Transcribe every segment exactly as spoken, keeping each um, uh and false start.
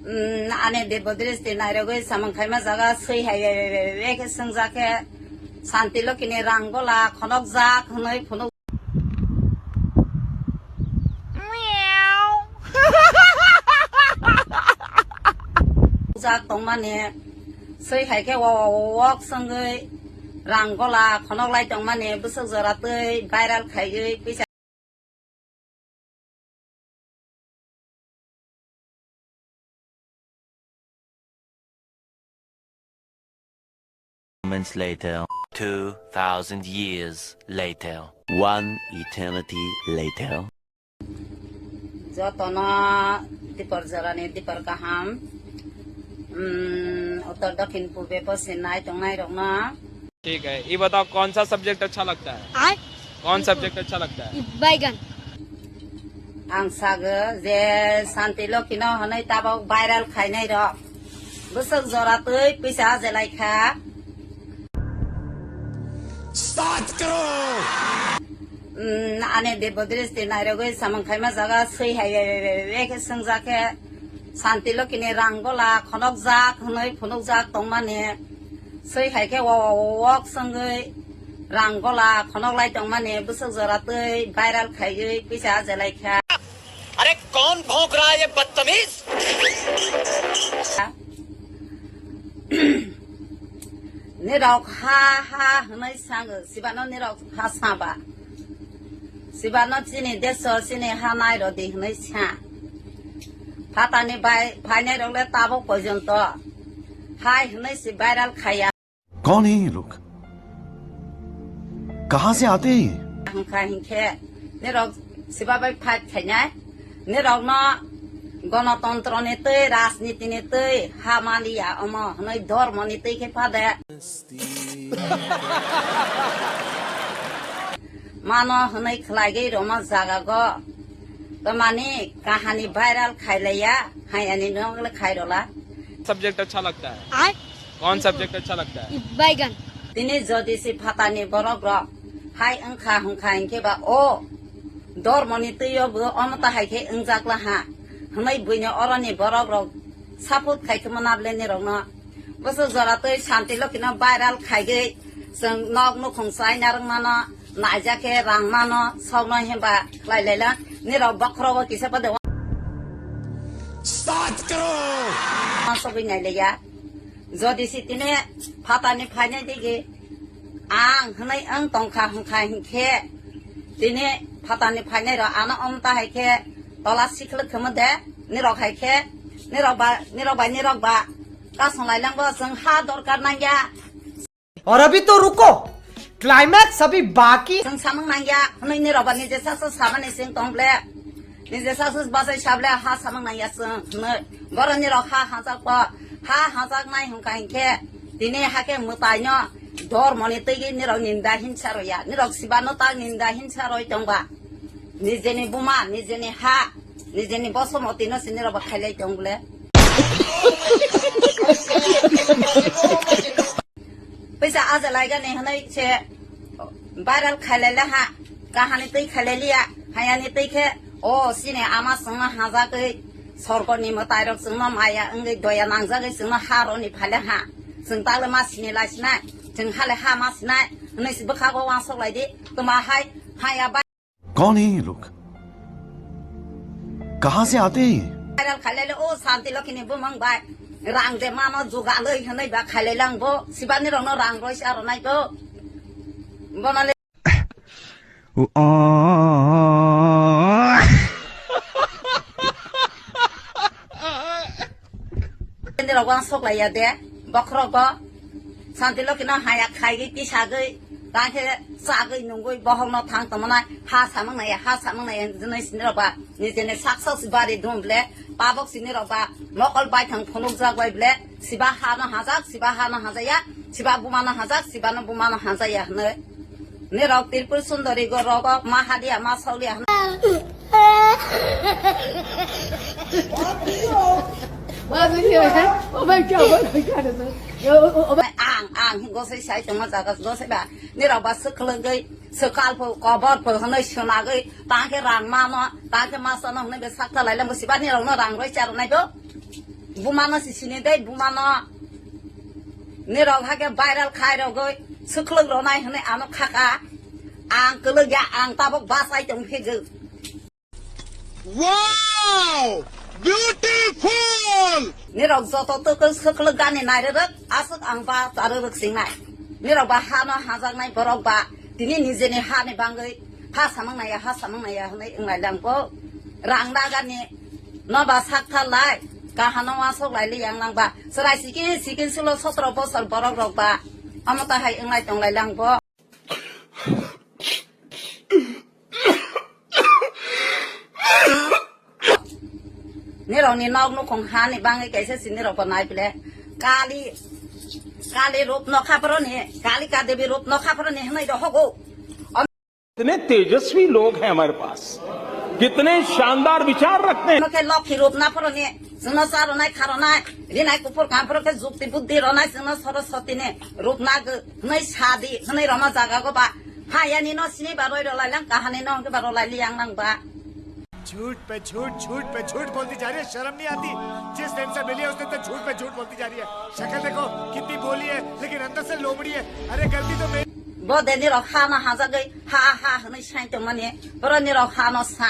Mm, ani Debodristi nairogwi samung khaima jaga swi hai bai bai bai bai khe swngjak khe, Santi Lokini rang gola khonokjak hwnwi phunuk. Jak tongmani swi hai khe o, o, o, wok swngwi rang gola khonok lai tongmani bwswk jora twi viral khaiwi pisa. Moments later. Two thousand years later. One eternity later. Jotono dipor jorani dipor kaham. Hmm, uttor dokhin pube poschim nai tongnai rokno. ठीक है, ये बताओ कौन सा सब्जेक्ट अच्छा लगता है? आय? कौन सब्जेक्ट अच्छा लगता है? बैगन। Ang sago je Santi Lokino hwnwi tabok viral khainai rok. Bwswk jora twi pisa ajelai kha. Start karo! Mm, ani Debodristi nairogwi samung khaima jaga swi hai bai bai bai bai khe swngjak khe, Santi Lokini rang gola khonokjak hwnwi phunukjak tongmani swi hai khe o, o, o, wok swngwi rang gola khonok lai tongmani bwswk jora twi viral khaiwi pisa ajelai kha. अरे कौन भौंक रहा है ये बदतमीज? Nirok ha ha hwnwi sango, sibano nirok ha saba. Sibano chini deso chini ha nai rodi hwnwi sa. Phatani bai phainai rok le tabuk pojonto hai hwnwi si viral khaya. कौन है ये लोग? कहाँ से आते हैं ये? Hwnkha hinkhe nirok siba bai fight khainai, nirokno gonotontro ni twi, rajniti ni twi ha maliya omo hwnwi dormo ni twi khe phade. Mano hwnwi khlaigwi roma jaga go. Tamani kahani viral khailaiya, hayani nongle khairola. Subject अच्छा लगता है? आय? कौन सब्जेक्ट अच्छा लगता है? बैगन। Tini jodi si phatani borok rok hai wngkha hwnkha hinkhe ba o dormoni twi o bo omo ta hai khe wngjak la ha hwnwi buino oroni borok rok support khai khe mona bwle nirokno. Bwswk jora twi Santi Lokino viral khaigwi chwng nok nukhung chai narwk mano, naijak khe rang mano, sokno hemba khlai lai la. Nirok bokhorogo kisa pade wa-, Start karo! Sogwi nai le ya. Jodi si tini phatani phainai digi ang hwnwi wng tongkha hwnkha hinkhe tini phatani phainai rok ano omta hai khe tola sikhlwk khwmw de nirok hai khe nirok ba nirok bai nirok ba kasong lai langbo chwng ha dorkar nangya. और अभी तो रुको, क्लाइमैक्स अभी बाकी। Chwng samung nangya hwnwi nirok ba nije sasu samani chwng tong ble. Nije sasu bachai sa ble ha samung nangya chwng hwnwi. Borok nirok ha hajak bo, ha hajak nai hwnkha hinkhe tini hakhe mwtaino dormoni twi nirok ninda hinsa roya. Nirok sibano ta ninda hinsa roi tongba. Nijeni buma, nijeni ha, nijeni bosomotino se nirok ba khailai tong ble. Pisa aja laigani hwnwi se viral khailai le ha, kahani twi khailai liya, hayani twi khe, o chini ama chwngno hajagwi sorgoni mwtairok chwngno maya wngwi doya nangjagwi chwngno ha roni phale ha. Chwng tagle ma sini lai sinai, chwng hale ha ma sinai, hwnwi se bwkhago uansuk lai di, twma hai, haya bai. कौन है ये लोग? कहाँ से आते हैं ये? Viral khailai le o Santi Lokini bumung bai rang de mano jugalwi hwnwi ba khailai lang bo sibani rokno rang roi sa ronai bo. Bono le Nirok uansuk lai ya de, bokhorok bo Santi Lokino haya khaigwi tisagwi, tangkhe chagwi nungwi bohokno thang tongmani ha samung nai, ha samung nai, hinwi sinirok ba nijeni sak sak si bari dum ble, tabok sinirok ba mokol baithang phunukjak bai ble, siba hano hajak, siba hano hajaya, siba bumano hajak, sibano bumano hajaya hinwi. Nirok Tripur Sundari go rogo ma hadiya ma sauliya hwnwi. Oh my God, oh my God. Ang, ang, gosai sai tongma jaga, gosai ba. Nirok ba swkhlwgwi, swkal pho, kobor pho hwnwi swnagwi, tangkhe rang mano, tangkhe ma sano hwnwi be sakta lai lang bo siba nirokno rang roi charo nai bo. Bumano si sini dei, bumano. Nirok hake viral khai rogoi, swkhlwk ronai hwnwi ano khaka. Ang kwlwk ya, ang tabok bachai tong phigwk. Wow! Beautiful! Nirok joto twkol swkhlwk gani nairwrwk, aswk ang ba charwrwk singnai. Nirok ba hano hajaknai borok ba, tini nijeni hani bangwi ha samang naiya, ha samang naiya hwnwi wnglai langbo. Rang nagani no ba sak thalai, kahano wasok lai li yang nang ba. Chwrai sikin sikin sulo sotro bosor borok rok ba, omo ta hai wnglai tonglai langbo. Nirokni nok nukhung hani bangwi kaisa si nirokbo nai pile. Kali, kali rup nokha phoroni, kali ka devi rup nokha phoroni hwnwi do hogo. कितने तेजस्वी लोग हैं हमारे पास, कितने शानदार विचार रखते हैं. Nokhe lokhi rup na phoroni, chwngno charonai kharonai, rinai kuphur kamphoro khe jukti buddhi ronai chwngno Saraswati ni rup na gw-, hwnwi sadi, hwnwi roma jaga go ba. Ha yani no sini ba roi rolai lang, kahani no hwnke ba rolai li yang nang ba. झूठ पे झूठ, झूठ पे झूठ बोलती जा रही है, शर्म नहीं आती? जिस दिन से मिली है, उस दिन से झूठ पे झूठ बोलती जा रही है। शक्ल देखो, कितनी भोली है, लेकिन अंदर से लोमड़ी है। अरे, गलती तो मेरी। Bo de nirok hano hajagwi ha ha hwnwi sai tongmani, boro nirok hano sa.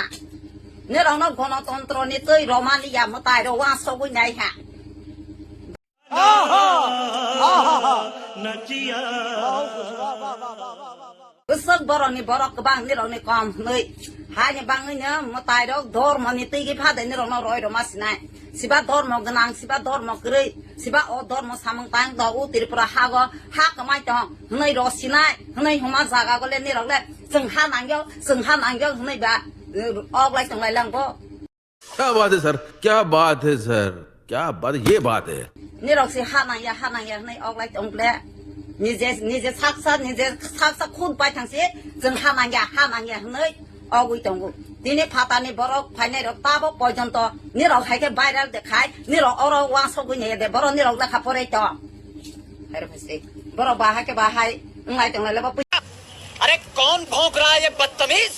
Nirokno gonotontro ni twi romani ya mwtai ro wansogwi nai ha. Bwswk borokni borok kwbang nirokni kom hwnwi. Haini bangwino mwtairok dhormoni twigwi phade nirokno roi rwma sinai. Siba dhormo gwnang, siba dhormo kwrwi, siba o dhormo samung tang do o Tripura hago ha kwmai tong hwnwi rw sinai, hwnwi hwnma jaga gole nirok le chwng ha nangyo, chwng ha nangyo hwnwi ba, eh, ok lai tonglai langbo. क्या बात है सर, क्या बात है सर, क्या बात है, ये बात है. Nirok si ha nangya, ha nangya hwnwi ok lai tong ble. Nije, nije saksa, nije saksa khud bai thang si, chwng ha nangya, ha nangya hwnwi ogwi tongo. Tini phatani borok phainai rok tabo porjonto nirok hai khe viral de khai, nirok oro wansogwi ne de, borok nirok lekha porai tong. Hai rok hai se, borok ba hai khe ba hai, wnglai tong lai le bo. अरे कौन भौंक रहा है ये बदतमीज?